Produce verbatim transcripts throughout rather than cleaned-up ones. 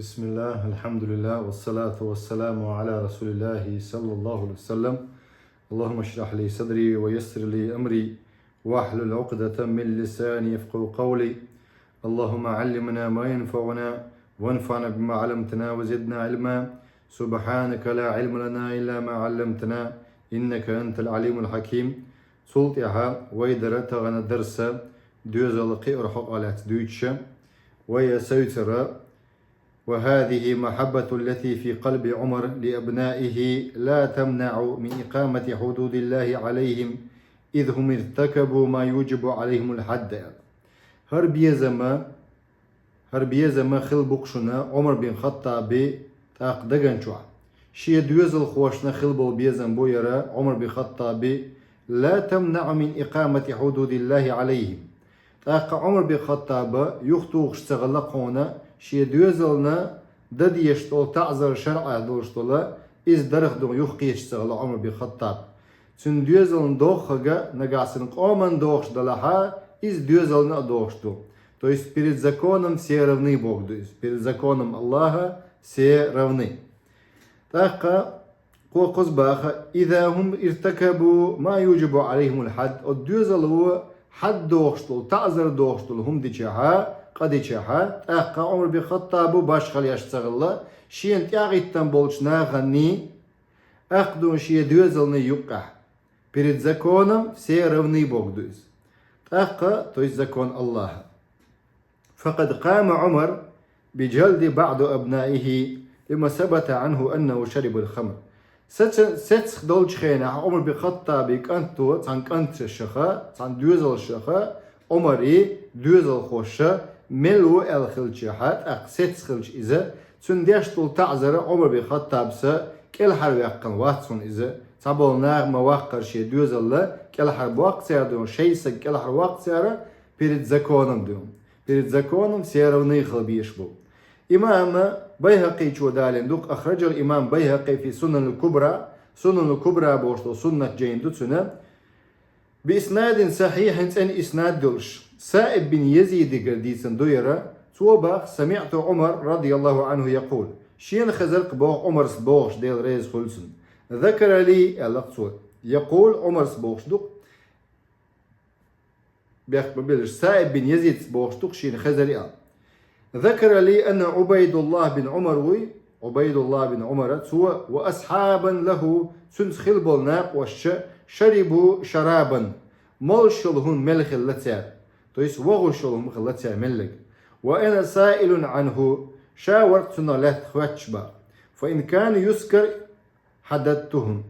بسم الله، الحمد لله، والصلاة والسلام على رسول الله صلى الله عليه وسلم. اللهم اشرح لي صدري ويسر لي أمري واحلل عقدة من لساني يفقهوا قولي. اللهم علمنا ما ينفعنا وانفعنا بما علمتنا وزدنا علما. سبحانك لا علم لنا إلا ما علمتنا إنك أنت العليم الحكيم. Цул тӀехьа вай дара тахана дарс доьзал кхиар хьокъалаца дуьйцуша. Вай сайтара وهذه محبة التي في قلب عمر لأبنائه لا تمنع من إقامة حدود الله عليهم إذ هم ارتكبوا ما يوجب عليهم الحد. ХӀара безама, хӀара безама хила бу-кх шуна Ӏумар бин Хаттаби тӀаккха дагана чохь. Шен доьзалхошна хила болу безам бу яра Ӏумар бин Хаттаби, لا تمنع من إقامة حدود الله عليهم. ТӀаккха Ӏумар бин Хаттаба юхатухуш ца хилла кхуна шен доьзална дан дезаш долу таӀзар шарӀа долуш долу, иза дарх ду юхакхеташ ца хилла Ӏумар бин Хаттаб. Цуьнан доьзална доххага нагахь санна къоман дохуш далахьа, иза доьзална а дохуш ду. То есть перед законом все равны боху ду иза. Перед законом Аллаха все равны. ТӀаккха кхо кхуза баха: إذا هم ارتكبوا ما يوجب عليهم الحد. Оцу доьзало хьад дохуш долу, таӀзар дохуш долу хӀума дичахьа, къа дичахьа, тӀаккха Ӏумар бин Хаттабу башхалла еш ца хилла, шена тӀаьхьахӀиттина болчу наханний, аккха ду шен доьзалний юккъехь. Перед законом все равны боху ду иза. ТӀаккха, то есть закон Аллаха. فقد قام عمر بجلد بعض أبنائه لما ثبت عنه أنه شرب الخمر. Саца-, сецах долчу хенахь Ӏумар бин Хаттаби кӀанто цхьана кӀанташаха, цхьана доьзалшаха, Ӏумари доьзалхоша мел ву аьлла хилчахьа, тӀаккха сецах хилча иза, цуьнан деш долу таӀзара Ӏумар бин Хаттабса кӀелхьарваьккхина вац хьуна иза. Цхьаболу наха ма-ваккхара шен доьзалла кӀелхьарбоккху цара, дуьйна шайн саг кӀелхьарвоккху цара, перед законом дуьйна. Перед законом все равны хила безаш бу. Имам Байхакъичо далийна ду-кх, أخرج الإمام البيهقي في السنن الكبرى, Сунанул Кубра бохуш долу суннат жайна ду цуьнан, بإسناد صحيح, цӀена иснад долуш, Саиб бин Язидигара дийцина ду яра, цо баха: سمعت عمر رضي الله عنه يقول, шена хезар-кх боху Ӏумарс бохуш, Дела реза хуьлда цунна, ذكر لي, аьлла-кх цо, يقول, Ӏумарс бохуш ду-кх, бехк ма биллара, Саиб бин Язидс бохуш ду-кх шена хезар аьлла. ذكر لي أن عبيد الله بن عمر, вуй, Ӏубайдуллах бин Ӏумара, цо, وأصحابا له, цуьнца хилла болу накъосташа, شربوا شرابا, молуш йолу хӀума мел хилла цара, то есть вогӀуш йолу хӀума хилла цара меллиг. وأنا سائل عنه, ша вара-кх цунах лаьтта хоьттуш баха. فإن كان يسكر حددتهم.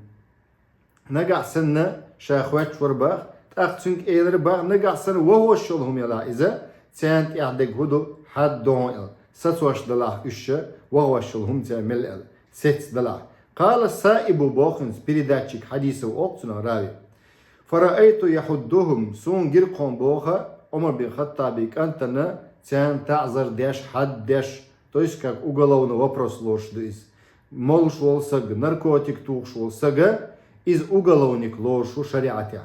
Нагахь санна ша хоьттуш вара баха, тӀаккха цуьнга элира баха, нагахь санна вогӀуш йолу хӀума ялахь иза, царна тӀехь дерг хӀун ду, хьад ду хьуна аьлла, сацош далахь уьш, вогӀуш йолу хӀума цара мел аьлла, сецна далахь. قال السائب, боху хӀинца передатчик хьадисов, олу цунах рави. فرأيت يحدهم, суна гира-кх хьуна боху Ӏумар бин Хаттаби кӀантана царна таӀзар деш, хьад деш, то есть как уголовный вопрос лоруш ду иза. Молуш волу саг, наркотик тухуш волу саг, иза уголовник лоруш ву шариӀатехь.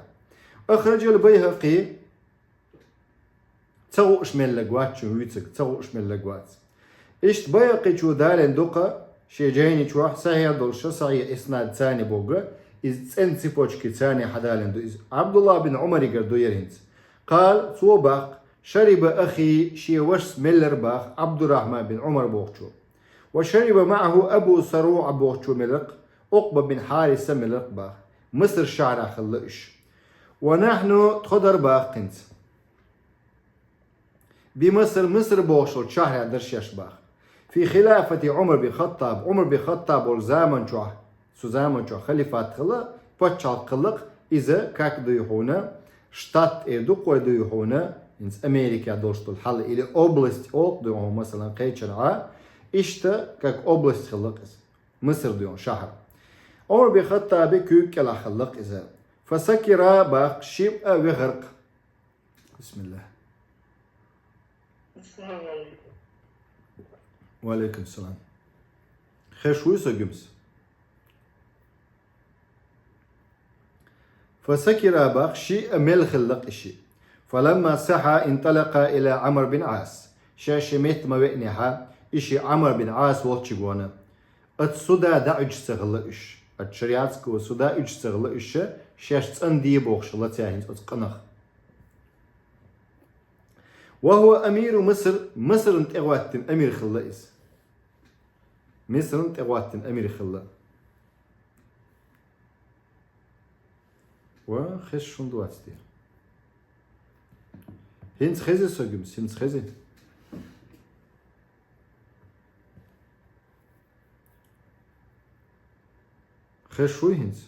أخرج البيهقي, ца хууш меллиг вац шуна вуьйцург, ца хууш меллиг вац. Иштта Байхакъичо далийна ду-кх шен жайни чохь сахьихь долуш, сахьихь иснад царна боху, иза цӀена цепочки царна хьадалийна ду иза. Ӏабдуллах бин Ӏумаригара ду яра хӀинца. قال, цо баха, شرب أخي, шен вашас меллара баха Ӏабдуррахьман бин Ӏумар бохучо. وشرب معه أبو صروع бохучо меллара-кх, Ӏукъба бин Хьариса меллара-кх баха. Мисар шахьарахь хилла уьш. ونحن, тхо дара баха хӀинца بمصر, Мисар бохуш долчу шахьарехь дара шаьш баха. في خلافة عمر بن الخطاب, Ӏумар бин Хаттаб волу заман чохь, цу заман чохь халифат хилла, пачхьалкх хилла-кх иза, как дуй хьуна, штат эр ду-кх вай, дуй хьуна, хӀинца Америкехь долуш долу хьал, или область олу-кх дуй хьуна, масалан, кхечанхьа, иштта как область хилла-кх иза. Мисар дуй хьуна шахьар. Ӏумар бин Хаттаби куьйга кӀелахь хилла-кх иза. فسكرا баха, шиъ а вехара-кх. بسم الله. السلام عليكم. وعليكم السلام. Хезаш вуй со, Гуьмс? فسكرا баха, шиъ а мел хилла-кх и шиъ. فلما صحا انطلقا إلى عمرو بن العاص. Шаьш ши метта ма веанехьа, Иши Ӏамр бин Ӏас волччагӀа вахана. Оцу суда дӀа уьдуш ца хилла уьш. Оцу шариатского суда уьдуш ца хилла уьш, шаьш цӀандийр бохуш хилла цара хӀинца оцу къинах. وهو أمير مصر, Мисрана тӀехӀоттина амир хилла иза. Мисрана тӀехӀоттина амир хилла. Ва хезаш хӀун ду аьлча те? ХӀинца хези со гуьмс, хӀинца хези. Хезаш вуй хӀинца?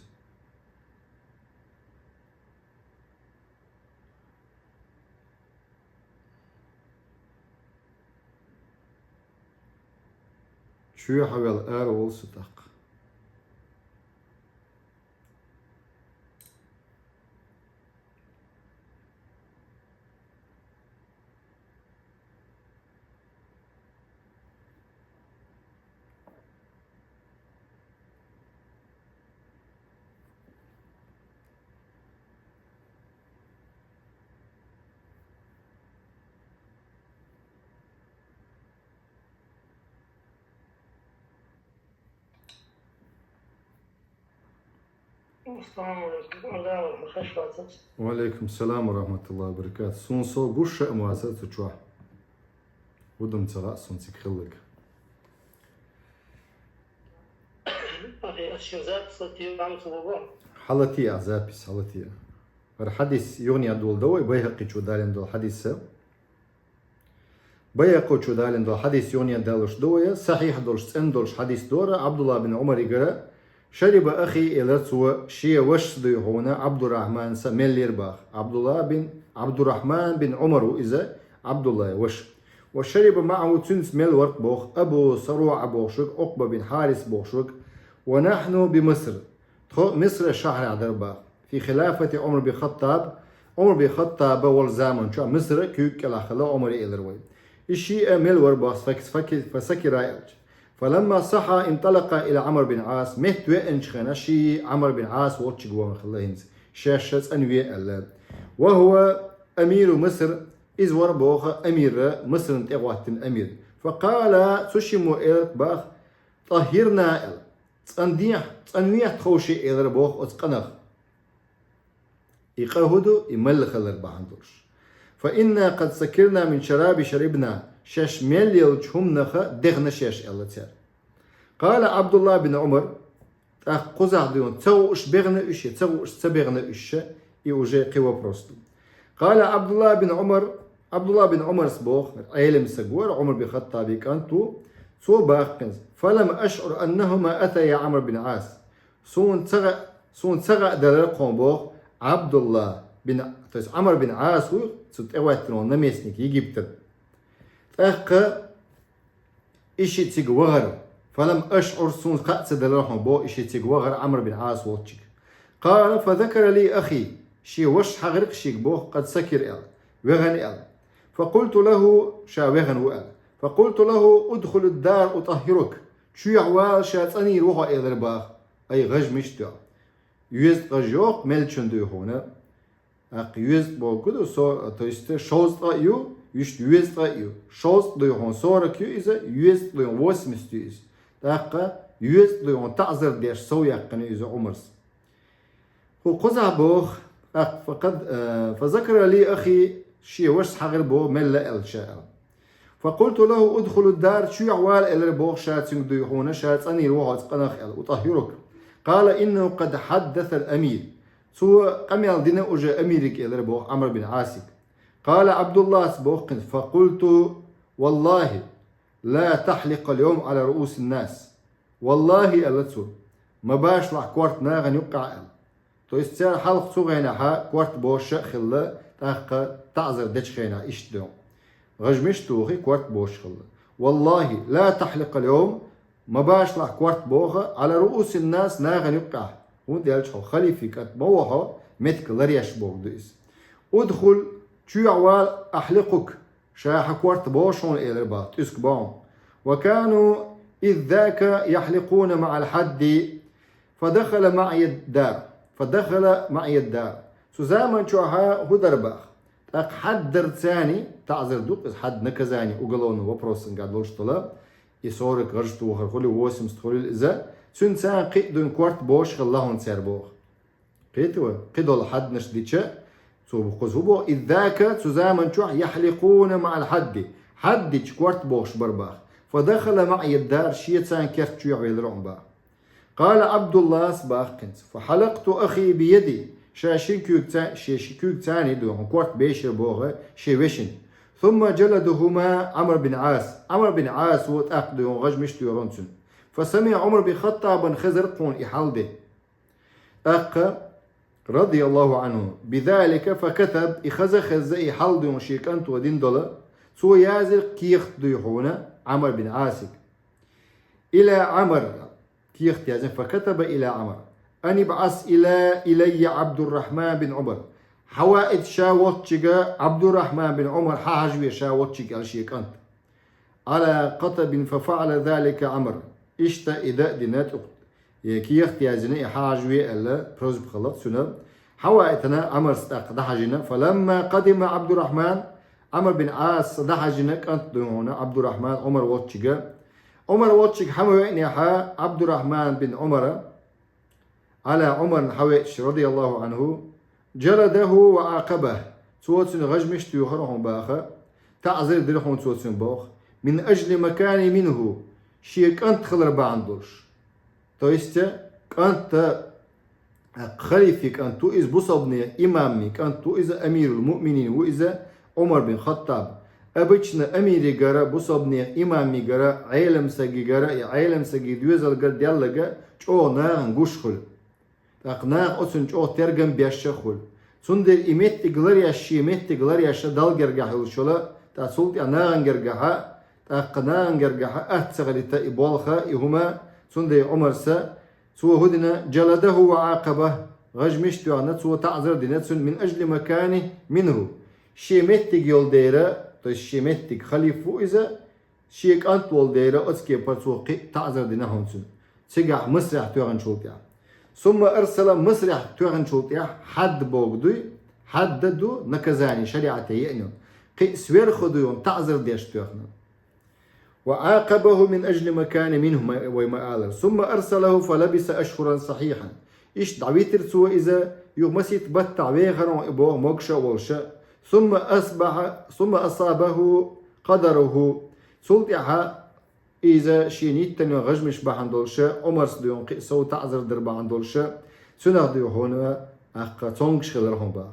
Чоьхьа вел ара волу со тӀаккха. Ассаламу алейкум. Аллаху хаш вацац. Ва алейкум салам ва рахматуллахи ва баракатух. Суна со гуш а ма вацара цу чохь. ХӀун ду ца хаьа суна цига хилларг. Ахи, ас шин запись латийла, ам ца луго? Хьалатийла запись, хьалатийла. ХӀара хьадис юханехьа долу дан вай, Байхакъичо далийна долу хьадис. Байхакъичо далийна долу хьадис юханехьа далуш ду вай, сахьихь долуш, цӀена долуш хьадис дора, Абдулла бин Умаригара, шариба ахи, элира цо, шен вашас дуй хьуна, Абдурахманса мел лира баха. Абдулла бин, Абдурахман бин Умар ву иза, Абдуллай ваша. Ва шариба маӀаху, цуьнца мел вара боху, Абу СаруӀа бохуш верг, Укъба бин Хьарис бохуш верг, ва нахьну би Миср, тхо Мисра шахьарахь дара баха. Фи хилафати Умар бин Хаттаб, Умар бин Хаттаба волу заман чохь Мисра куьйга кӀелахь хилла Умаре элира вай. И шиъ а мел вара баха, фак-, факи-, фасакира аьлча. Фаламма сахьа инталакъа ила Ӏамр бин Ӏас, метта веанчу хенахь ши Ӏамр бин Ӏас волччигӀа вахана хилла хӀинца, шаьш ша цӀанве аьлла. Ва хӀува амиру Миср, иза вара боху амир, Мисрана тӀехӀоттина амир. Факъала, цу шиммо элира баха, тӀаххирна аьлла. ЦӀандехьа, цӀанвехьа тховше элира боху оцу къинах. И къа хӀун ду, и мелла хилар бахьана долуш. Фа инна къад сакирна мин шараби шарибна, шаьш мел йолчу хӀуманаха дехна шаьш аьлла цара. Къала Абдулла бин Умар, тӀаккха кхузахь дуьйна, ца хууш бехна уьш, я ца хууш ца бехна уьш, и уже кхин вопрос ду. Къала Абдулла бин Умар, Абдулла бин Умарс боху, Ӏелам саг вара, Умар бин Хаттаби кӀант ву, цо баха кхинца. Фалам ашӀур аннахума атая Ӏамр бин Ӏас. Суна ца гӀа-, суна ца гӀа далара кхуна боху Абдулла бин, то есть Ӏамр бин Ӏас ву, цу тӀехӀоьттина волу наместник Египтан. ТӀаккха и шиъ цига вахара. Фалам ашӀур, суна кхаъ ца далара хьуна боху и шиъ цига вахара Ӏамр бин Ӏас волччигӀа. Къала фазакара ли ахи, шен вашас хьахийра шега боху, къад сакир аьлла, вехана аьлла. Факъулту лаху, ша вехана ву аьлла. Факъулту лаху удхулуд дар утӀаххирук. Чоьхьа вала, ша цӀанийр ву хьо элира баха. Ай, гӀаж мишта ю? Оьзда гӀаж йоккху меллачун дуй хьуна. ТӀаккха оьзда бохург ду со, то есть шовзткъа а ю, вуьшта оьзда а ю. Шовзткъа дуй хьуна сорок ю иза, оьзда дуй хьуна восемьдесят ю иза. ТӀаккха оьзда дуй хьуна таӀзар деш сов яьккхина иза Ӏумарс. ХӀу кхузахь боху, тӀаккха факъад, э, фазакара ли ахи, шен вашас хьахийра боху мелла аьлла ша аьлла. Факъулту лаху удхулуд дар, чоьхьа вала элира боху ша цуьнга дуй хьуна, ша цӀанийр ву хьо оцу къинах аьлла, утӀаххирук. Къала иннаху къад хьаддасал амир. Цо къамел дина уже амирига элира боху Ӏамр бин Ӏасига. Къала Абдуллас боху кхин, факъулту, валлахи, ла тахьликъал йовма Ӏала руусин нас. Валлахи, аьлла цо, ма башалахь корта нахана юккъехь аьлла. То есть цара хьалха цу хенахьа корта бошуш а хилла, тӀаккха таӀзар дечу хенахь иштта ду. ГӀаж мишта тухий, корта бошуш хилла. Валлахи, ла тахьликъал йовма, ма башалахь корта боху, Ӏала руусин нас, нахана юккъехь. ХӀунда аьлча хьо халифи кӀант ма ву хьо, меттиг ларъеш бохург ду иза. Удхул, чоьхьа вала, ахьликъук, ша хьан корта боху хьуна элира баха, тӀуьска боху. Ва кану иззака яхьликъуна маӀал хьадди, фадахала маӀияд дар, фадахала маӀияд дар. Цу заман чохьа хӀун дара баха? ТӀаккха хьаддарца царна, таӀзар ду иза, хьад наказание, уголовный вопросанга долуш долу, И сорок гӀаж тохар хуьлий, восемьдесят хуьлий иза, цуьнан царна кхин а дуьйна корта бохуш хилла хьуна цара боху. Кхетий вай? Кхидолу хьаднаш дича, цо бу кхуза хӀун боху? Издака, цу заман чохь яхьликъуна маӀал хьадди. Хьад дича корта бохуш бара баха. Фадахала маӀ яддар, шен царна керта чу яхьвелира хьуна баха. Къала Абдуллас баха хӀинца: «Фа хьалакъту ахи би яди». Ша шин куьйгца, шен ши куьйгца ду хьуна корта бешира боху шен вешин. Сумма джаладахума Амр бин Ас. Амр бин Ас ву тӀаккха ду хьуна гӀажмиш тоьхна цуьнан. Фа самиӀа Умар бин Хаттабан, хезира кхуна и хьал де. ТӀаккха, радияллаху Ӏанху, бизалика фа катаб, и хаза хезза и хьал ду хьуна шен кӀанто дина долу, цо язира кехат ду хьуна Амр бин Асиг. Ила Амр, кехат язна, фа катаба ила Амр. Ан ибӀас ила илайя Абдуррахман бин Умар. Хьаваийта ша волччига Абдуррахман бин Умар, хьахьажаве ша волччига аьлла шен кӀант. Ала катабин фа фаӀала залика Амр. Иштта и дан а дина тӀе, э, кехат язйина и хьахьажаве аьлла, просьба хилла цуьнан. Хьаваийтина Амрс тӀаккха дӀахьажийна. Фаламма къадима Абдуррахман, Амр бин Ас дӀахьажийна кӀант ду хьуна Абдуррахман Умар волччига. Умар волччига хьавеънехь Абдуррахман бин Умара, Ала Умарна хьавеъча, радияллаху Ӏанху, джаладаху ва Ӏакъабаху. Цо цуьнан гӀажмиш тоьхира хьуна баха, таӀзир дира хьуна цо цуьнан боху. Мин ажли макани минху, шен кӀант хилар бахьана долуш. То есть, кӀант, халифи кӀант ву иза, бусалбанийн имамийн кӀант ву иза, амирул муъминин ву иза, Умар бин Хаттаб. Обычно амиригара, бусалбанийн имамигара, Ӏеламсагигара, я Ӏеламсагийн доьзалгара делларг чӀогӀа нахана гуш хуьлу. ТӀаккха наха оцунна чӀогӀа тергам беш а хуьлу. Цундела и меттиг ларъеш, шен меттиг ларъеш Далла гергахь йолуш йолу, ткъа цул тӀаьхьа нахана гергахь, тӀаккха нахана гергахь атта ца хилийта и болх, и хӀума, цундела Умарс, цо хӀун дина, джаладаху ва Ӏакъабаху, гӀажмиш тоьхна, цо таӀзар дина цунна мин ажли макани минху. Шен меттиг йолу дера, то есть шен меттиг, халиф ву иза, шен кӀант волу дера, оцу кепара цо кхин а таӀзар дина хьуна цуьнан. Цигахь масрехь тоьхначул тӀаьхьа. Сумма арсала, масрехь тоьхначул тӀаьхьа хьадд богу дуй, хьадд ду наказание, шариӀате еана. Кхин а сверху дуй хьуна таӀзар деш тоьхна. Ва Ӏакъабаху мин ажли макани минху, ма-, вай ма алара. Сумма арсалаху фа лабиса ашхуран сахьихьан. Иштта дӀавитира цо иза, юха масийтта баттахь вехара хьуна и боху могуш а волуш. Сумма асбахьа, сумма асабаху къадаруху. Цул тӀаьхьа иза шена йиттина гӀажмиш бахьана долуш, Умарс дуй хьуна кхин а сов таӀзар дар бахьана долуш, цуьнах дуй хьуна, тӀаккха, цомгуш хилира хьуна баха.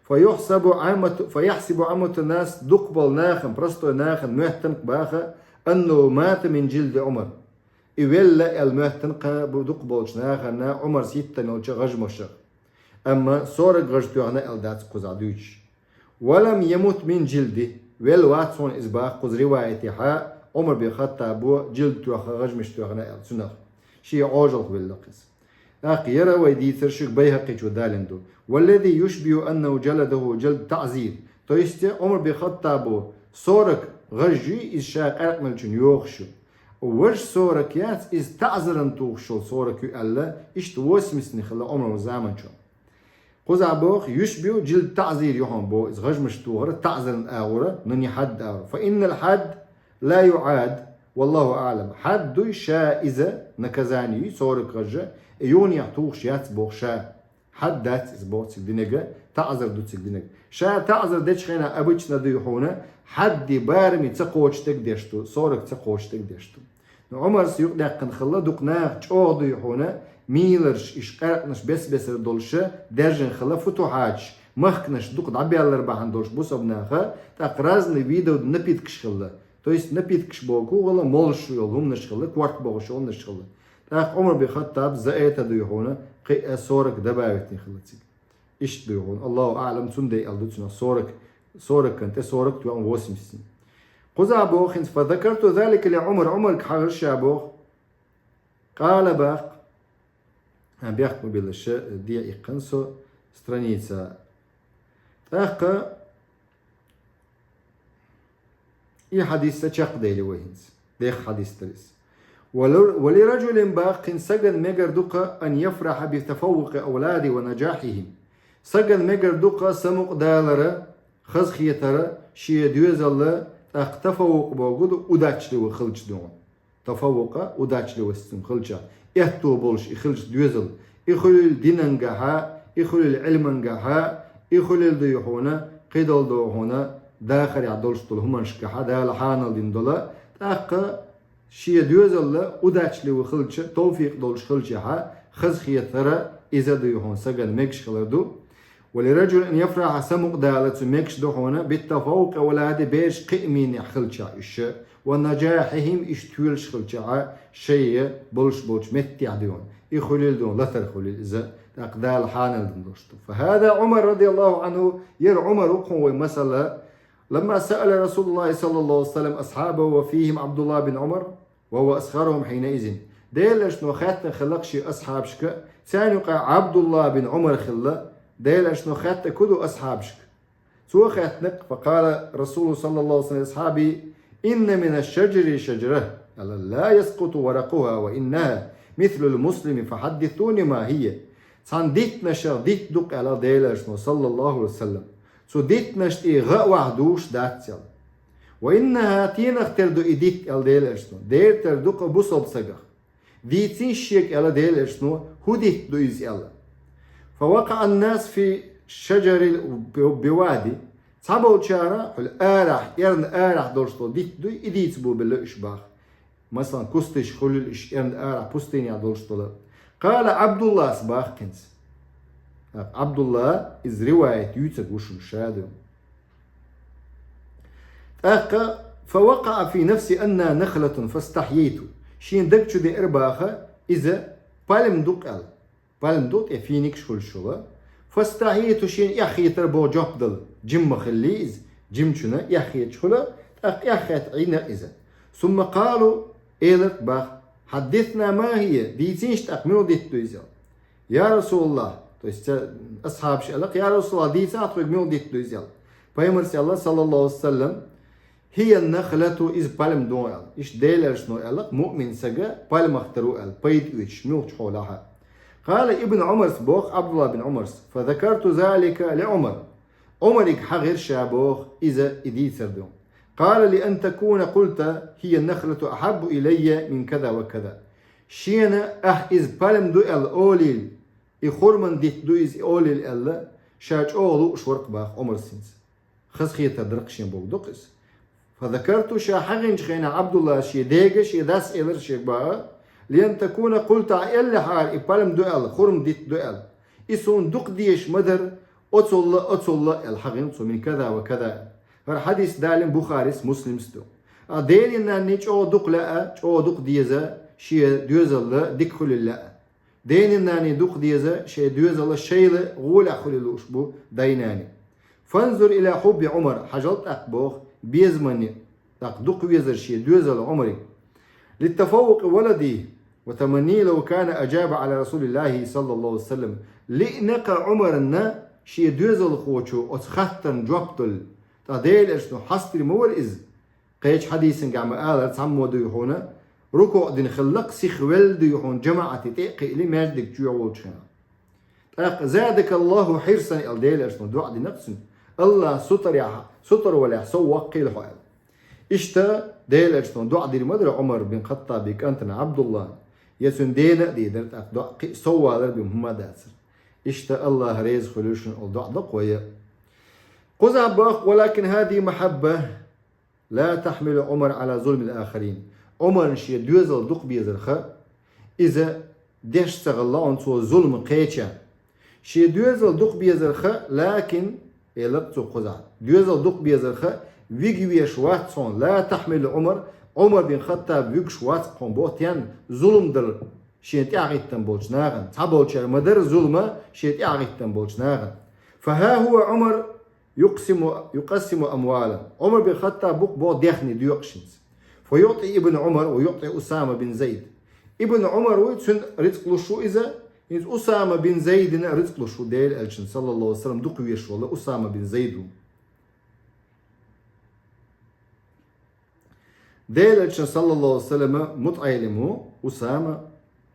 Фа юхьсабу Ӏаммату, фа яхьсибу Ӏаммату нас, дукхахболу нахана, простой нахана моьттина баха, аннаху мата мин джилди Умар. И велла аьлла моьттина кхин а бу дукхахболчу нахана Умарс йиттина йолчу гӀажмашах. Амма сорок гӀаж тоьхна аьлла дац кхузахь дуьйцуш. Ва лам ямут мин джилди, велла вац хьуна иза баха кхуза риваятехь, Умар бин Хаттабо джилд тоьхна, гӀажмаш тоьхна аьлла цуьнах. Шен Ӏожаллах велла-кх иза. ТӀаккха яра вай дийцар шуьга Байхьакъичо далийна ду. Валлази юшбиху аннаху джаладаху джалд таӀзир. То есть Умар бин Хаттабо сорок гӀаж юй иза ша къаьркъа мелчунна йохуш ю. Важа сорок яц, иза таӀзаран тухуш йолу сорок ю аьлла, иштта восемьдесятни хилла Умаран заманчохь. Кхузахь боху, юшбиху джалд таӀзир ю хьуна боху, иза гӀажмаш тухар таӀзаран агӀора, но не хьадд агӀора. Фа иннал хьадд ла юӀад, валлаху аӀлам. Хьадд дуй ша иза, наказание юй, сорок гӀаж, и юханехьа тухуш яц боху ша. Хьадд дац иза боху цига динарг, таӀзар ду цига динарг. Ша таӀзар дечу хенахь обычно дуй хьуна, хьадди барами ца кхочуш дерг деш ду, сорок ца кхочуш дерг деш ду. Но Ӏумарс юкъадаьккхина хилла дукха наха, чӀогӀа дуй хьуна, мийларш, иш къаьркъанаш бес-бесара долуш, даьржина хилла футухьаташ, махканаш дукха дӀабаьллар бахьана долуш бусалба наха, тӀаккха разный видов напиткаш хилла. То есть напиткаш боху хӀума, молуш йолу хӀуманаш хилла, корта бохуш хӀуманаш хилла. ТӀаккха Ӏумар бин Хаттаб за это дуй хьуна, кхин а сорок добавить хилла цига. Иштта дуй хьуна. Аллаху аӀлам, цундела аьлла ду цунах сорок, сорок кан тӀе сорок тоьхна восемьдесят. Кхузахь боху хӀинца, фа закарту залика ли Ӏумар, Ӏумарга хьахара ша боху. Къала баккха. А, бехк ма биллара, ша дехьа иккхина со страница. ТӀаккха и хьадис а чекхдели вай хӀинца. Дехха хьадис дара иза. Ва ли-, ва ли раджулин баккхин саган мегар ду-кха ан яфраха би тафаввукъи авлади ва наджахихим. Саган мегар ду-кха самукъадалара, хазахетара, шен доьзалла, тӀаккха тафаввукъ бохург ду, удачливый хилча дуьйна. тафаввукъа, удачливость цун хилча, аьтто болуш и хилча доьзал, и хуьлийла динангахьа, и хуьлийла Ӏилмангахьа, и хуьлийла дуй хьуна, кхидолу ду хьуна, дахарехь долуш долу хӀуманашкахьа Дала хьанал дина долу, тӀаккха шен доьзалла удачливо хилча, тавфикъ долуш хилчахьа, хазахетара иза дуй хьуна сагана мегаш хилар ду. ولرجل أن يفرح, самукъадала цу мегаш ду хьуна, بالتفوق أولاده, бераш кхиамийнехь хилча уьш, ونجاحهم, уьш тоьлуш хилча шайн болуш болчу меттехь дуй хьуна. И хуьлийла дуй хьуна, латар хуьлийла иза, тӀаккха Дала хьанал дина долуш ду. فهذا عمر رضي الله عنه, яра Ӏумар ву кхуьн вай масала, لما سأل رسول الله صلى الله عليه وسلم أصحابه وفيهم عبد الله بن عمر وهو أصغرهم حينئذ. Делан Элчано хаьттина хилла шен асхьабашка, царна юкъахь Ӏабдулла бин Ӏумар хилла, Делан Элчано хаьттина ку ду асхьабашка. Цо хаьттина, فقال رسول صلى الله عليه وسلم لأصحابه: إن من الشجر شجرة, аьлла, لا يسقط ورقها وإنها مثل المسلم فحدثوني ما هي. Цхьана диттанашах дитт ду-кх, аьлла Делан Элчано, صلى الله عليه وسلم. Цу диттанаш тӀе гӀа а ваха дузуш дац, аьлла. وإنها, тенах тера ду и дитт, аьлла Делан Элчано, дера тера ду-кх бусалба сагах. Дийцийша шега, аьлла Делан Элчано, хӀун дитт ду иза, аьлла. فوقع الناس في شجر بوادي. Цхьаболчара, хьуьлла арахь, эрна арахь долуш долу дитт дуй, и дийца бу белла уьш баха. Масалан, кусташ хуьлийла уьш эрна арахь пустынехь долуш долу. قال عبد الله, баха кхинца. Ӏабдулла иза риваят юьйцург ву шуна ша ду. ТӀаккха, فوقع في نفسي أنها نخلة فاستحييت. Шен даг чу деара баха, иза пальма ду-кх аьлла. Пальма ду тӀе финикаш хуьлуш йолу. فاستحييت, шена эхь хетара боху жоп дала. Жимма хилла иза, жимачунна эхь хеташ хуьлу, тӀаккха эхь хетта Ӏийна иза. ثم قالوا, элира баха: حدثنا ما هي, дийцийша тӀаккха муьлха дитт ду иза. يا رسول الله, то есть, э, асхьабаш аьлла-кх: يا رسول الله, дийцахьа тхоьга муьлха дитт ду иза, аьлла. Пайхамарс аьлла, صلى الله عليه وسلم: هي النخلة, иза пальма ду, аьлла. Иштта Делан Элчано аьлла-кх, муъмин сага пальмах тера ву аьлла, пайда оьцуш, муьлхачу хьолехь а. قال ابن عمر, боху Ӏабдулла бин Ӏумарс: فذكرت ذلك لعمر. Ӏумарига хьахийра ша, боху, иза и дийцар ду. قال: لأن تكون قلت: هي النخلة أحب إلي من كذا وكذا. Шена ахь иза пальма ду аьлла олийла, и хурман дитт ду иза олийла аьлла, ша чӀогӀа лууш вара-кх баха Ӏумарс хӀинца. Хазахетар дара-кх шен бохург ду-кх иза. فذكرت, ша хьахийначу хенахь Ӏабдуллас шен дега, шен дас элира шега баха: لأن تكون قلت, ахь эллехьара и пальма ду аьлла, хурман дитт ду аьлла. И суна дукха дезаш ма дара, оцалла, оцалла аьлла хьахийна цо, من كذا وكذا аьлла. ХӀара хьадис далийна Бухарис, Муслимс ду. А денний-нанний чӀогӀа дукха лаьа, чӀогӀа дукха деза шен доьзалла дика хуьлийла лаьа. Денний-нанний дукха деза шайн доьзалла шайла гӀолехь хуьлийла лууш бу дай-наний. فانظر إلى حب عمر, хьажал тӀаккха, боху, безаманна, тӀаккха дукха везара шен доьзал Ӏумаран. لتفوق ولده وتمنيه لو كان أجاب على رسول الله صلى الله عليه وسلم. Лиъна-кх Ӏумарна шен доьзалхочо оцу хаттарна жоп дала, ткъа Делан Элчано хьастийр ма вара иза. Кхечу хьадисангахь ма аллара, цхьаммо дуй хьуна, рукуъ дина хилла-кх, сихвелла дуй хьуна, жамаӀате тӀе а кхиъна маьждиг чу волчу хенахь. ТӀаккха: زادك الله حرصا аьлла Делан Элчано доӀа дина-кх цунна. АллахӀа сутарехь, сутара валехь сов ваккхийла хьо аьлла. Иштта Делан Элчано доӀа дийр ма дара Ӏумар бин Хаттабан кӀантана Ӏабдуллана, я цуьнан дена а дийр дара тӀаккха доӀа, кхин а сов валар бен хӀума дацара. Иштта АллахӀ реза хуьлийла шуна олу доӀа до-кх вай а. Кхузахь боху: ولكن هذه محبة لا تحمل عمر على ظلم الآخرين. Ӏумарна шен доьзал дукха безарх, иза деш ца хилла хьуна цо зулам кхеча. Шен доьзал дукха безарх, лакин, элира цо кхузахь, доьзал дукха безарх вига веш вац хьуна, لا تحمل عمر, Ӏумар бин Хаттаб вуьгуш вац хьуна боху, тен зулам дар шен тӀаьхьахӀиттина болчу нахана. Цхьаболчара ма дара зулам шен тӀаьхьахӀиттина болчу нахана. فها هو عمر يقسم، يقسم أمواله. Ӏумар бин Хаттаб бу-кх боху дехне доькъуш хӀинца. فيعطي ابن عمر ويعطي أسامة بن زيد. Ибн Ӏумар вуй, цуьнан рицкъ луш ву иза, хӀинца Усама бин Зайдана рицкъ луш ву, Делан Элчанан, саллаллаху алейхи ва саллям, дукха везаш волу Усама бин Зайд ву. Делан Элчанан, саллаллаху алейхи ва саллям, мутаӀеллим ву Усама,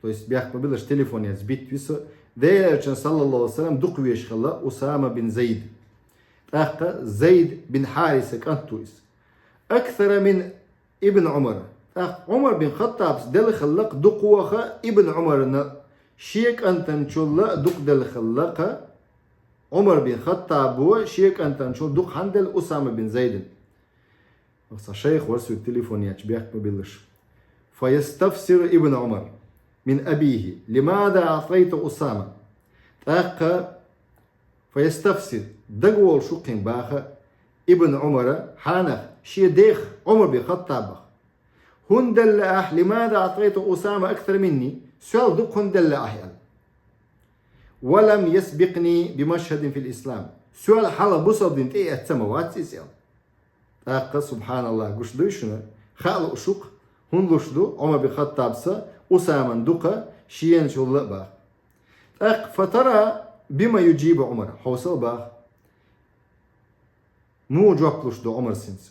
то есть бехк ма биллалаш, телефон яц, битта ви со. Делан Элчанан, саллаллаху алейхи ва саллям, дукха везаш хилла Усама бин Зайд. ТӀаккха Зайд бин Хьариса кӀант ву иза. أكثر من ابن عمر. ТӀаккха Ӏумар бин Хаттабс делла хилла-кх дукха воха Ибн Ӏумарна, шен кӀантанчул а дукха делла хилла-кх. Ӏумар бин Хаттабо шен кӀантанчул дукха хӀана делла Усама бин Зайдна? Цхьа шайх вар соьга телефон еча бехк ма биллалаш. فيستفسر ابن عمر من أبيه: لماذا أعطيت أسامة؟ ТӀаккха فيستفسر, дагаволуш ву-кх баха Ибн Ӏумара хьанах, шен дех Ӏумар бин Хаттабах: «ХӀунда делла ахь, لماذا أعطيت أسامة أكثر مني, соьл дукха хӀунда делла ахь?» аьлла. «ولم يسبقني بمشهد في الإسلام, соьл хьалха бусалба дин тӀеэцна ма вац иза», аьлла. ТӀаккха, субхьаналлахӀ, гуш дуй шуна, хаа лууш ву-кх, хӀунда луш ду Ӏумар бин Хаттабс Усамана дукха, шена чул а баха. ТӀаккха, فترى بما يجيب عمر, хьовсал баха, муха жоп луш ду Ӏумарс хӀинца.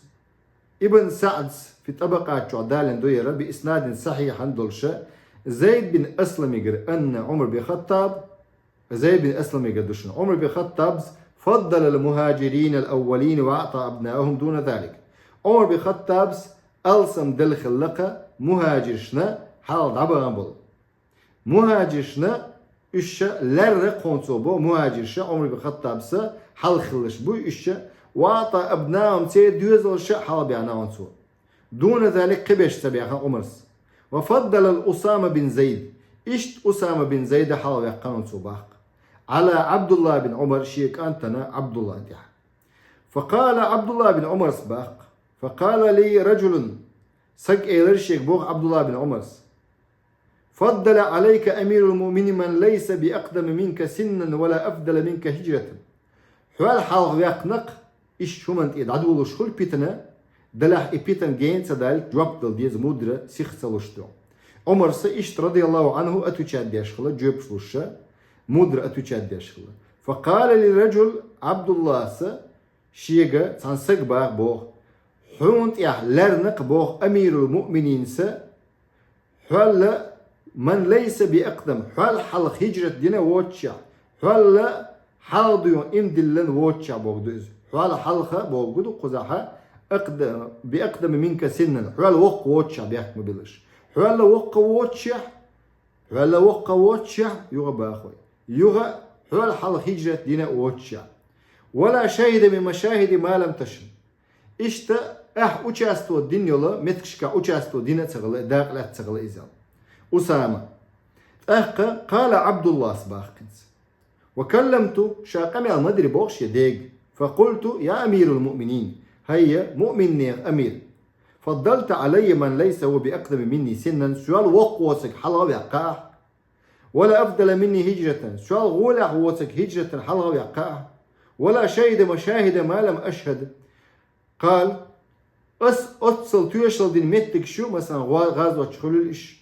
Ибн СаӀдс في الطبقات чохь далийна ду яра, بإسناد صحيح долуша, Зайд бин Асламигара, أن عمر بن الخطاب, Зайд бин Асламигара ду шуна, Ӏумар бин Хаттабс فضل المهاجرين الأولين وأعطى أبناءهم دون ذلك. Ӏумар бин Хаттабс алсам делла хилла-кх мухӀажиршна хьалха дӀабахана болу. МухӀажиршна уьш ша лаьрра-кх хьуна цо бо, мухӀажирша Ӏумар бин Хаттабс хьалха хиллаш буй уьш ша, وأعطى أبناءهم, церан доьзалш а хьалха баьхна хьуна цо. دون ذلك, кхиберш ца баьхна Ӏумарс. وفضل أسامة بن زيد, иштта Усама бин Зайда хьалха ваьккхина цо баха-кх, على عبد الله بن عمر, шен кӀантана ӀабдуллахӀна тӀехь. فقال عبد الله بن عمر баха-кх: فقال لي رجل, саг элира шега боху ӀабдуллахӀ бин Ӏумарс: فضل عليك أمير المؤمنين من ليس بأقدم منك سنا ولا أفضل منك هجرة. Хьол хьалха ваьккхина-кх, иштта хӀуманна тӀе дӀадолуш хуьлу питана, делахь и питана гена ца далийта жоп дала деза мудра, сих ца луш ду. Ӏумарс иштта, رضي الله عنه, отвечать деш хилла, жоьпаш луш ша, мудра отвечать деш хилла. فقال لي رجل, ӀабдуллахӀс шега цхьана сага баха боху: хьуна тӀехь лаьрна-кх боху амирул муъмининас, хьол, من ليس بأقدم, хьол хьалха хӀижрат дина воцучехь, хьол хьалха дуьйна иман диллина воцучехь бохург ду иза. Хьол хьалха бохург ду кхузахь, أقد-, بأقدم منك سنا, хьол воккха воцучехь, бехк ма биллалаш. Хьол воккха воцучехь, хьол воккха воцучехь, юха баха вай. Юха хьол хьалха хӀижрат дина воцучехь. ولا شهد من مشاهد ما لم تشهد. Иштта ахь участвовать дина йолу меттигашкахь участвовать дина а ца хилла, дакъа лаьцна ца хилла иза. Усама. ТӀаккха قال ӀабдуллахӀс баха хӀинца: وكلمت, ша къамел ма дира боху шен дега. فقلت: يا أمير المؤمنين, хӀай муъминех амир, فضلت علي من ليس هو بأقدم مني سنا, соьл воккха воцург хьалха ваьккха ахь. ولا أفضل مني هجرة, соьл гӀолехь воцург хӀижратан хьалха ваьккха ахь. ولا شهد مشاهد ما لم أشهد. قال: ас оццул тоьшалла дина меттигаш ю, масалан, гӀо-, гӀазот чу хуьлийла уьш.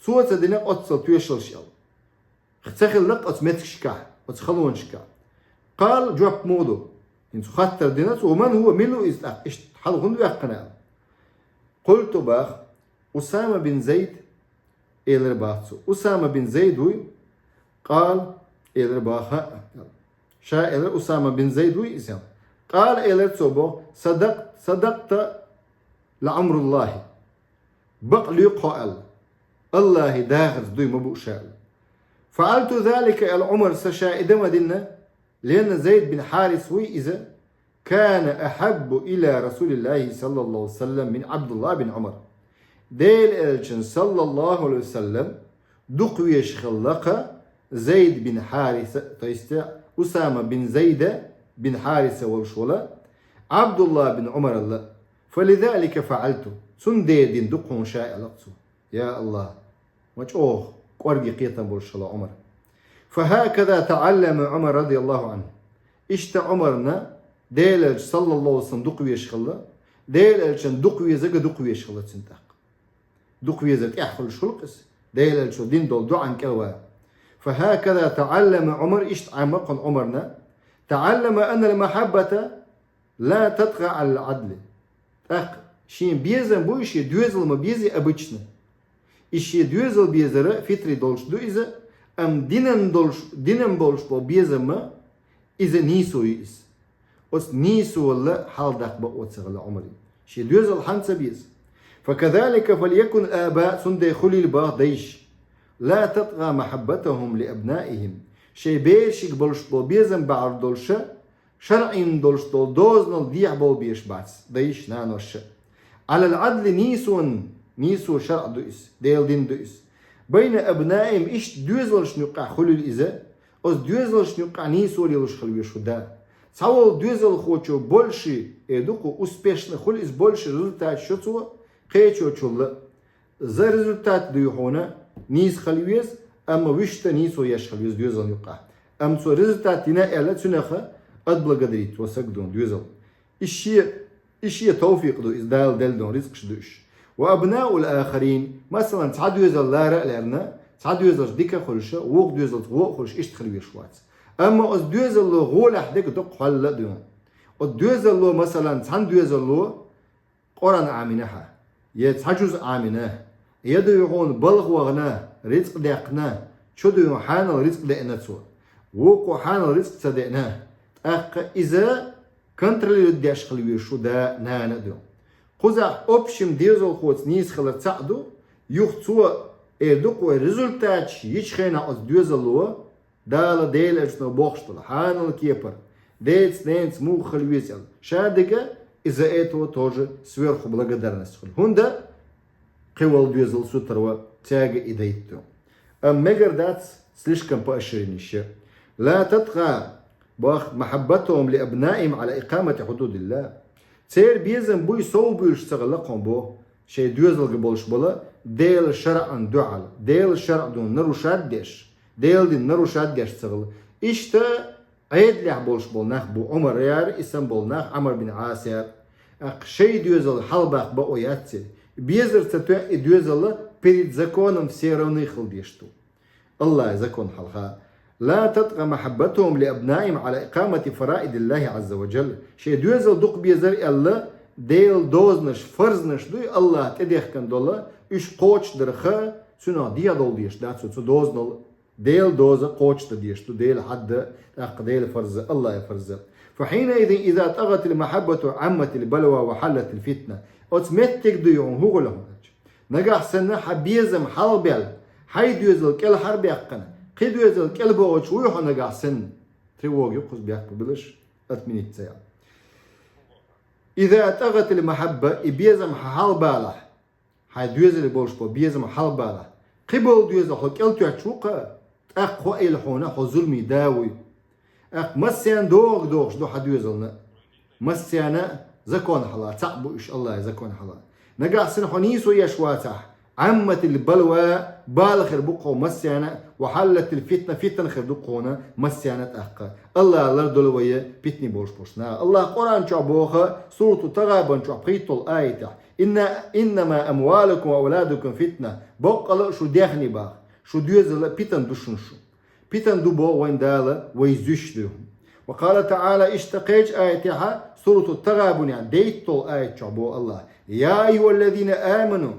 Цо ца дина оццул тоьшаллаш аьлла. Ца хилла-кх оцу меттигашкахь, оцу халонашкахь. قال, жоп муха ду? ХӀинца хаттар дина цо: ومن هو, мила ву иза тӀаккха, иштта хьалха хӀунда ваьккхина аьлла. قلت, баха, Усама бин Зайд, элира баха цо. Усама бин Зайд вуй? قال, элира баха, хӀаъ, аьлла. Ша элира: Усама бин Зайд вуй иза? قال, элира цо боху: صدقت, صدقت لعمر الله. Бакъ лоьху хьо аьлла. АллахӀан дахарца дуй ма бу ша аьлла. فعلت ذلك, аьлла Ӏумарс, ша и дан ма дина, لأن Зайд бин Хьарис вуй иза, كان أحب إلى رسول الله صلى الله عليه وسلم من عبد الله بن عمر. Делан элчанна, саллаллаху Ӏалайхи ва саллам, дукха везаш хилла-кх Зайд бин Хьариса, то есть Усама бин Зайда бин Хьариса волуш волу, Ӏабдулла бин Ӏумарал а. فلذلك فعلت. Цундела дина ду-кх хьуна ша, аьлла-кх цо. Я АллахӀ! Ма чӀогӀа кӀорге кхетам болуш хилла Ӏумар. فهكذا تعلم عمر رضي الله عنه. Иштта Ӏумарна Делан элча, саллаллаху Ӏалайхи ва саллам, дукха везаш хилла, Делан элчанна дукха везарг а дукха везаш хилла цуьнан тӀаккха. Дукха везар тӀехь хуьлуш хуьлу-кх иза, Делан элчано дина долу доӀанна кӀелван. فهكذا تعلم عمر, иштта Ӏемма-кх хьуна Ӏумарна, تعلم أن المحبة لا تطغى على العدل. ТӀаккха шен безам буй, шен доьзал ма безий обычно. И шен доьзал безар фитри долуш ду иза, амма динан долуш, динан болуш болу безам ма иза нийсо ю иза. Оцу нийсо валла хьалдаккха бакъо ца хилла Ӏумаран. Шен доьзал хьан ца беза? فكذلك فليكن الآباء, цундела хулийла боху дайша. لا تطغى محبتهم لأبنائهم. Шайн берашка болуш болу безам бахьар долуша, шарӀан долуш долу дозанал дехьа бовла безаш бац дайша, наноша. على العدل, нийсонан, нийсо шарӀ ду иза, Делан дин ду иза. بين أبنائهم, иштта доьзалшна юккъехь хулийла иза, оцу доьзалшна юккъехь нийсо лелош хила веза шу да. Цхьаволу доьзалхочо больше, э, ду-кх, успешно хуьлу иза, больше результат шо цо, кхечочул а. За результат дуй хьуна, нийса хила веза, амма вуьшта нийсо еш хила веза доьзална юккъехь. Амма цо результат йина аьлла, цуьнах отблагодарить во саг ду доьзал. И шен, и шен товфикъ ду иза, Дала делла ду, рицкъаш ду уьш. وأبناء الآخرين, масалан, цхьа доьзал лара а лаьрна, цхьа доьзалш дика хуьлуша, вукху доьзалца вон а хуьлуш, иштта хила везаш вац. Амма оцу доьзалло гӀолехь дерг дукха хьол а ду. Оцу доьзалло, масалан, цхьана доьзалло Къуръан Ӏамийна хьан, я цхьа жуз Ӏамийна, я дуй хьуна балха вахана, рицкъ даьккхина, чу дуй хьуна хьанал рицкъ деана цо, вукхо хьанал рицкъ ца деана, тӀаккха иза контролировать деш хила веза шу да, нана а ду. Кхузахь общем доьзалхоца нийса хилар цхьаъ ду, юха цо эр ду-кх вай, результаташ йича хенахь оцу доьзалло, Дала Делан Элчано бохуш долу хьанал кепара, деца-ненаца муха хила веза аьлла, ша дерг а, из-за этого тоже сверху благодарность хуьлу. ХӀунда кхин волу доьзал сутара ван, цаьрга и дайту. Амма мегар дац слишком поощрение еш. لا تطغى, боху, محبتهم لأبنائهم على إقامة حدود الله. Церан безам буй совбуьйлуш ца хилла кхуьнан боху, шайн доьзалга болуш болу Делан шарӀан дуьхьал, Делан шарӀ ду нарушать деш, Делан дин нарушать деш ца хилла. Иштта Ӏедалехь болуш болу нах бу Ӏумар яра, и санна болу нах, Ӏамр бин Ӏас яра. ТӀаккха шайн доьзал хьалабаккха бакъо яц церан. Безар ца тоьа и доьзал перед законом все равны хила дезаш ду. АллахӀан закон хьалха. لا تطغى محبتهم لأبنائهم على إقامة فرائض الله عز وجل. Шайн доьзал дукха безар аьлла, Делан дозанаш, фарзанаш дуй АллахӀа тӀедехкина долу, уьш кхочушдарх, цунах дехьадовла дезаш дац цо, цу дозанал. Делан доза кхочушдан дезаш ду, Делан хьадда, тӀаккха Делан фарза, АллахӀан фарза. فحينئذ إذا طغت المحبة عمت البلوى وحلت الفتنة. Оцу меттиг дуй хьуна хӀун хуьлу хьуна аьлча, нагахь санна хьан безам хьалабаьлла, хьайн доьзал кӀелхьарбаьккхина, кхин доьзал кӀелбохучу вуй хьо нагахь санна, тревога ю кхуза бехк билаш, отменить ца ял. إذا طغت المحبة, и безам хьан хьалабалахь, хьайн доьзале болуш болу безам хьалабалахь, кхин болу доьзал хьо кӀелтоьттуш ву-кх, тӀаккха хьо а хьуна хьо зуламе да вуй. ТӀаккха массарна догӀа догӀуш ду хьан доьзална. Массарна а закон хьалха, цхьаъ бу уьш АллахӀан закон хьалха. Нагахь санна хьо нийсо еш вацахь, عمت البلوى, бала хир бу-кх хьуна массарна а, وحلت الفتنة, фитна хир ду-кх хьуна массарна а тӀаккха. АллахӀа лардойла вай питане болуш болчу нахах. АллахӀа Къуръан чохь боху, Сурату ТагӀабун чохь пхийтталгӀа аятехь: إن إنما أموالكم وأولادكم فتنة. Баккъала а шу даьхни боху, шу доьзал а питана ду шуна шу. Питана ду боху вайн Дала, вай зуьйш ду. وقال تعالى, иштта кхечу аятехь, Сурату ТагӀабунехь дейтталгӀа аят чохь боху АллахӀа: يا أيها الذين آمنوا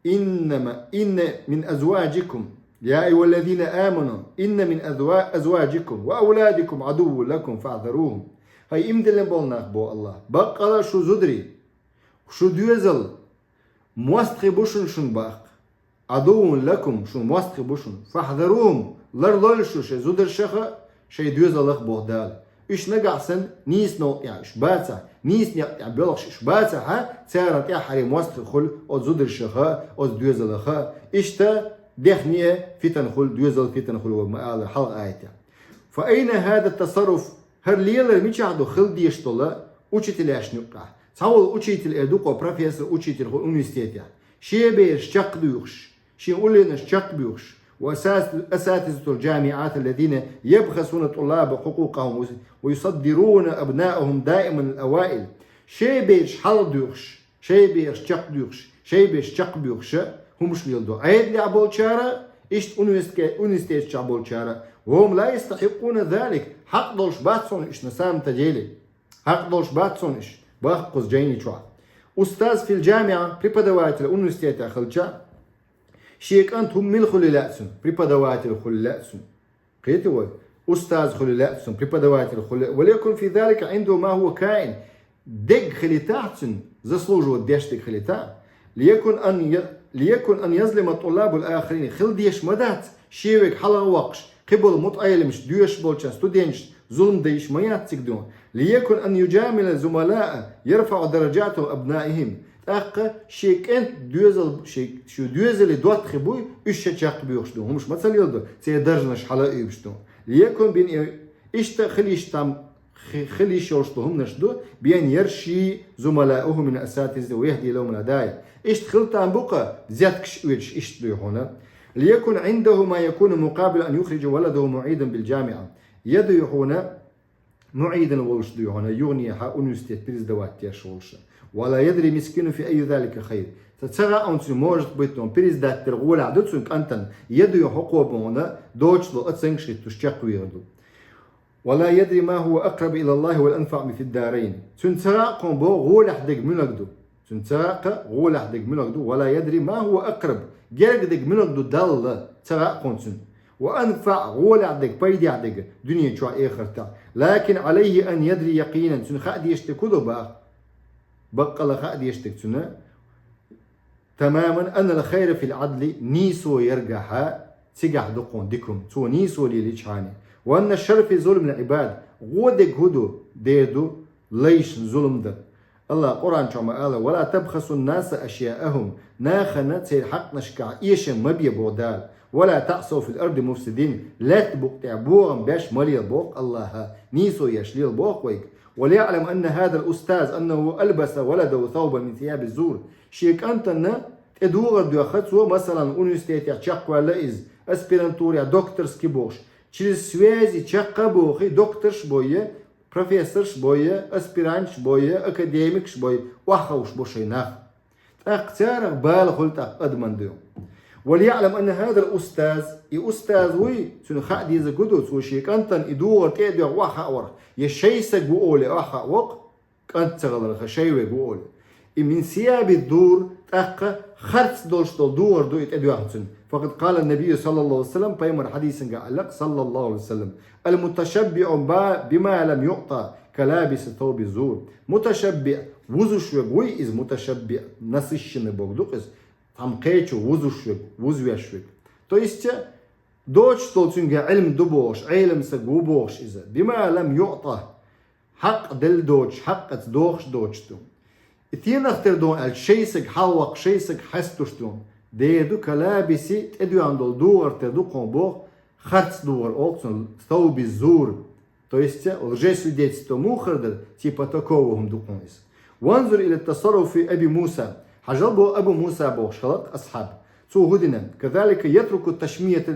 إنما إن من أزواجكم يا أيها الذين آمنوا إن من أزوا- أزواجكم وأولادكم عدوا لكم فاحذروهم. ХӀай иман диллина болу нах, боху АллахӀа, баккъала а шу зударий, шу доьзал мостагӀий бу шуна шуна боху. عدوا لكم, шуна мостагӀий бу шуна. فاحذروهم, ларлойла шу шайн зударшах а, шайн доьзалах а, боху Дала. Уьш нагахь санна нийса новкъа тӀехь уьш бацахь, нийса некъа тӀехь боьлхуш уьш бацахь, царна тӀаьххьара мостагӀий хуьлу оцу зударшах а, оцу доьзалах а. Иштта даьхни а фитана хуьлу, доьзал фитана хуьлу, вай ма-аллара хьалха аятехь. فأين هذا التصرف? ХӀара лелар мичахь ду хила дезаш долу учителяшна юккъехь? Цхьаволу учитель эр ду-кх, профессор, учитель хуьлу университетехь. Шен бераш чекхдуьйхуш, шен уллеренаш чекхбуьйхуш, وأساس- أساتذة الجامعات الذين يبخسون طلاب حقوقهم ويصدرون أبناءهم دائما الأوائل. Шен бераш хьалхадуьйхуш, шен бераш чекхдуьйхуш, шен бераш чекхбуьйхуша хӀумаш леладо Ӏедалехь болчара, иштта университеташ чохь болчара. وهم لا يستحقون ذلك. Хьакъ долуш бац хьуна уьш, на самом-то деле. Хьакъ долуш бац хьуна уьш, боху кхуза жайни чохь. أستاذ في الجامعة, преподаватель университетехь хилча, шен кӀант хӀума мила хуьлийла лаьа цунна, преподаватель хуьлийла лаьа цунна. Кхетий вай? Устаз хуьлийла лаьа цунна, преподаватель хуьлийла. وليكن في ذلك عنده ما هو كائن. Дерг хилийтахь цуьнан, заслуживать деш дерг хилийтахь, ليكن أن ي... ليكن أن يظلم الطلاب الآخرين. Хила дезаш ма дац, шен вега хьалха воккхуш, кхыбола мутаӀеллимаш, доьшуш болчарна, студенташна зулам деш ма яц цига дона. ليكن أن يجامل الزملاء يرفع درجاتهم أبنائهم. ТӀаккха шен кӀентан доьзал, шен, шен доьзале доттагӀий буй, уьш ша чекхбоьхуш дона. ХӀумаш ма ца леладо, церан даржанаш хьала а уьйбуш дона. ليكن بين... Иштта хила йиш там хи-, хила йиш йолуш долу хӀуманаш ду, بأن يرشي زملاءه من الأساتذة ويهدي لهم الهدايا. Иштта хила там бу-кх, зеткаш оьцуш иштта дуй хьуна. ليكن عنده ما يكون مقابل أن يخرج ولده معيدا بالجامعة. Я дуй хьуна, муӀидана волуш дуй хьуна, юханехьа университет преподавать деш волуш. ولا يدري مسكين في أي ذلك خير. Ца, ца хаьа цуьнан, может быть, он преподавать дер гӀолехь ду цуьнан кӀантана, я дуй хьо кхо бохуна, доцуш долу оценкаш хӀиттуш чекхвехар ду. ولا يدري ما هو أقرب إلى الله والأنفع في الدارين. Цуьнан ца хаьа кхуьнан боху гӀолехь дерг муьлаг ду. Цуьнан ца хаьа кхуьнан гӀолехь дерг муьлаг ду. ولا يدري ما هو أقرب. Герга дерг муьлаг ду Далла, ца хаьа кхуьнан цуьнан. وأنفع, гӀолехь дерг, пайдехь дерг, дуьне чохь, эхартехь. لكن عليه أن يدري يقينا. Цуьнан хаа дезаш дерг хӀун ду боху? Баккъала хаа дезаш дерг цуьнан. تماما أن الخير في العدل, нийсо ярехь, цигахь ду кхуьнан дика хӀума, цо нийсо лелийчхьана. وأن الشر في ظلم العباد, гӀо дерг хӀун ду, дер ду лайшна зулам дар. АллахӀа Къуръан чохь ма ала: ولا تبخسوا الناس أشياءهم, нахана церан хьакънашкахь эшам ма бе боху Дала. ولا تعثوا في الأرض مفسدين, лаьтта букъа тӀехь бохам беш ма лела боху АллахӀа, нийсо еш лела боху вайга. وليعلم أن هذا الأستاذ أنه ألبس ولده ثوبا من ثياب الزور. Шен кӀантана тӀедогӀар доьхна цо, масалан, университетехь чекхваьлла иза, аспирантурехь докторский бохуш, через связи чекх а бохий, докторш а бой, профессорш а бой, аспиранташ а бой, академикаш а бой, охьаховш бу шайн нах. ТӀаккха царах бала хуьлу тӀаккха адаман дуьхьа. وليعلم أن هذا الأستاذ, и устаз вуй, цуьнан хаа дезарг хӀун ду, цо шен кӀантана и догӀар тӀе а доьхна охьахаорах, я шайн саг ву олий охьахаавокх, кӀант ца хиларх, шайн вега ву олий. И من ثياب الزور, тӀаккха харц долуш долу догӀар ду и тӀедоьхна цуьнан. فقد قال النبي صلى الله عليه وسلم, пайхамар хьадисангахь аьлла-кх, صلى الله عليه وسلم: المتشبع بما لم يعط كلابس ثوب الزور. Муташаббиъ, вузуш верг вуй иза, муташаббиъ, насыщенный бохург ду-кх иза, цхьамма кхечу вузуш верг, вузвеш верг. То есть, доцуш долу цуьнга Ӏилма ду бохуш, Ӏелам саг ву бохуш иза. بما لم يعط, хьакъ делла доцуш, хьакъаца дохуш доцуш ду. И стенах тера ду аьлча, шайн саг хьалаваккха, шайн саг хьестуш ду. Дер ду كلابس, тӀедоьхна долу догӀар тера ду кхуьнан боху, харц догӀар олу цунах, ثوب الزور. То есть лжесвидетельство муха хир дара, типа такого хӀума ду кхуьнан иза. وانظر إلى تصرف أبي موسى. Хьажал боху Абу Муса бохуш хилла-кх асхьаб. Цо хӀун дина? كذلك يترك تشميت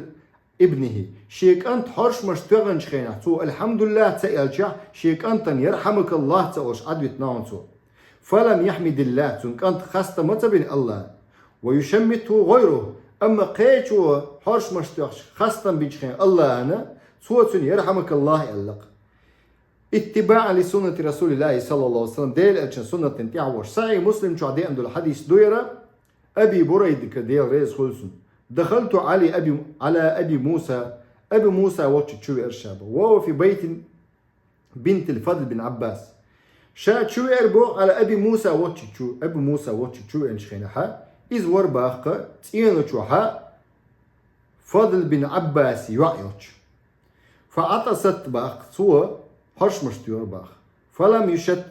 ابنه. Шен кӀанта хьоршмаш тоьхначу хенахь, цо «Алхьамдулиллах» ца аьлчахь, шен кӀантана «Ярхьамукаллах» ца олуш Ӏадвитина хьуна цо. فلم يحمد الله, цуьнан кӀанта хастам ма ца бина АллахӀан. ويشمته غيره, амма кхечо хьоршмаш тоьхча, хастам бинчу хенахь АллахӀана, цо цуьнан «Ярхьамукаллах» аьлла-кх. اتباعا لسنة رسول الله صلى الله عليه وسلم, Делан элчан суннатана тӀаьхьа веш. Сахьихь Муслим чохь деана долу хьадис ду яра, Аби Бурайдага, Дела реза хуьлда цунна. دخلت على أبي، على أبي موسى, Аби Муса волчу чу веара ша боху. وهو في بيت بنت الفضل بن عباس. Ша чу веара боху, على أبي موسى волчу чу, Аби Муса волчу чу веанчу хенахьа, иза вара боху-кх цӀеночохьа Фадл бин Ӏаббаси йоӀ йолчу. فعطست боху, цо хьоршмаш тоьхар боху. فلم يشت،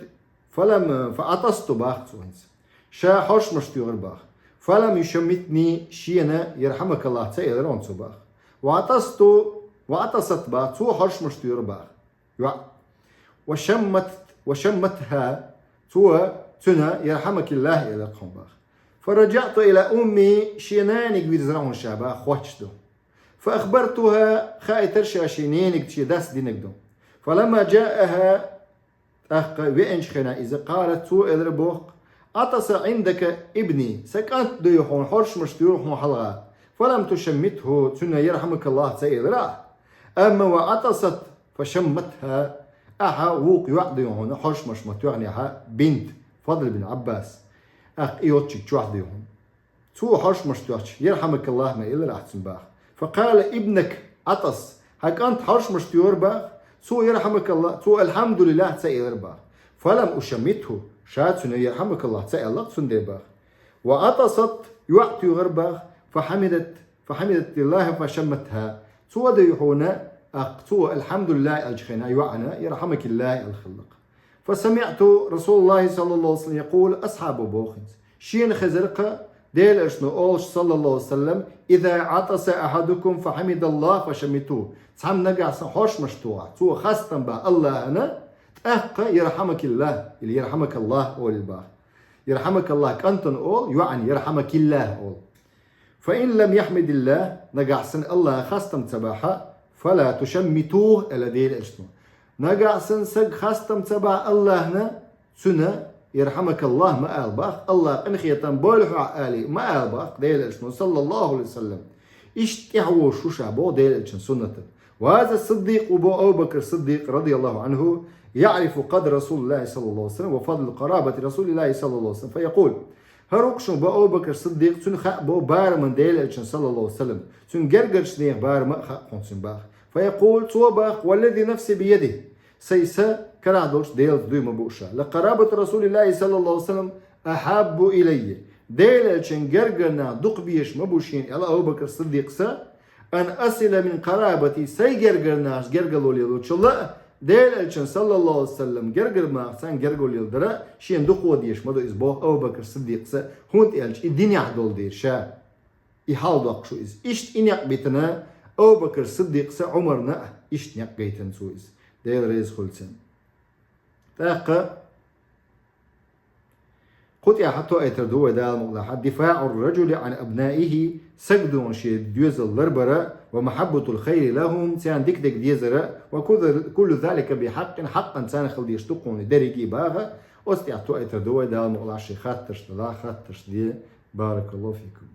فلم، فعطست боху цо хӀинца. Ша хьоршмаш тоьхар боху. فلم يشمتني, шена «Ярхьамукаллах» ца элира хьуна цо боху. وعطست، وعطست боху, цо хьоршмаш тоьхар боху. ЙоӀ. وشمت، وشمتها, цо цуьнан «Ярхьамукаллах» элира хьуна боху. فرجعت إلى أمي, шен наниг вирзира хьуна ша боху, хоттуш ду. فأخبرتها, хаийтира ша шен нениг, шен дас динарг ду. فلما جاءها, тӀаккха веанчу хенахь иза, قالت, цо элира боху: عطس عندك ابني, сан кӀант дуй хьуна, хьоршмаш тоьхар хьуна хьалха. فلم تشمته, цуьнан «Ярхьамукаллах» ца элира ахь. Амма وعطست فشمتها, ахьа вукху йоӀ дуй хьуна хьоршмаш ма тоьхнехьа, бинт Фадл бин Ӏаббас. ТӀаккха и йолччиг чохь дуй хьуна. Цо хьоршмаш тоьхча, «Ярхьамукаллах» ма элира ахь цуьнан боху. فقال: ابنك عطس, хьан кӀант хьоршмаш тоьхар боху, цо «Ярхьамукаллах», цо «Алхьамдулиллах» ца элира боху. فلم أشمته, ша цуьнан «Ярхьамукаллах» ца аьлла-кх цуьнан боху. وعطست, йоӀ туьйхира бах, فحمدت, فحمدت الله فشمتها. Цо дуй хьуна, аккха цо الحمد لله аьлча хенахь йоӀана يرحمك الله аьлла хилла-кх. فسمعت رسول الله صلى الله عليه وسلم يقول, асхьабо боху хӀинца. Шена хезира-кх Делан Элчано олуш, صلى الله عليه وسلم: إذا عطس أحدكم فحمد الله فشمتوه. Цхьамма нагахь санна хьошмаш тухахь, цо хастам бахь АллахӀана, тӀаккха يرحمك الله или يرحمك الله олийла бах. يرحمك الله кӀантана олу, йоӀана يرحمك الله олу. فإن لم يحمد الله, нагахь санна АллахӀа хастам ца бахь, فلا تشمتوه аьлла Делан Элчано. Нагахь санна саг хастам ца бахь АллахӀана, цуьнан يرحمك الله ма ала бах, АллахӀа къинхетам бойла хьох алий ма ала бах Делан Элчано, صلى الله عليه وسلم. Иштта тӀаьхьавозуш ву ша боху Делан Элчан суннатана. وهذا الصديق, ву боху Абу Бакр Сиддикъ رضي الله عنه, يعرف قدر رسول الله صلى الله عليه وسلم وفضل قرابة رسول الله صلى الله عليه وسلم فيقول: хӀара ву-кх шуна боху Абу Бакр Сиддикъ, цуьнан хаьа боху бараман Делан Элчан, صلى الله عليه وسلم, цуьнан гергарчу нехан барам а хаьа хьуна цуьнан бах. فيقول, цо бах: والذي نفسي بيده, сайн са карахь долчу Делаца дуй ма бу ша, لقرابة رسول الله صلى الله عليه وسلم أحب إلي, Делан Элчан гергара нах дукха безаш ма бу шена аьлла Абу Бакр Сиддикъас, أن أصل من قرابتي, сайн гергара нахаца гергарло лелочул а, Делан Элчан, صلى الله عليه وسلم, гергара нахаца гергарло леладар шена дукха дезаш ма ду иза боху Абу Бакр Сиддикъас, хӀунда аьлча и динехь долу дела ша. И хьал доккхуш ву иза. Иштта и некъ битина Абу Бакр Сиддикъас Ӏумарна а, иштта некъ гайтина цо иза. Дела реза хуьлда цунна. ТӀаккха кху тӀехь тоуьйтур ду вай Дала мукъ лахь: دفاع الرجل عن أبنائه, сагадонан шен доьзал ларбар, ومحبة الخير لهم, царна дика дерг дезар, وكل ذلك بحق, хьакъан царна хила дезаш ду кхунна дерриге а бах. Оцу тӀехь тоуьйтур ду вай Дала мукъ лахь, шен хаттарш делахь, хаттарш де. بارك الله فيكم.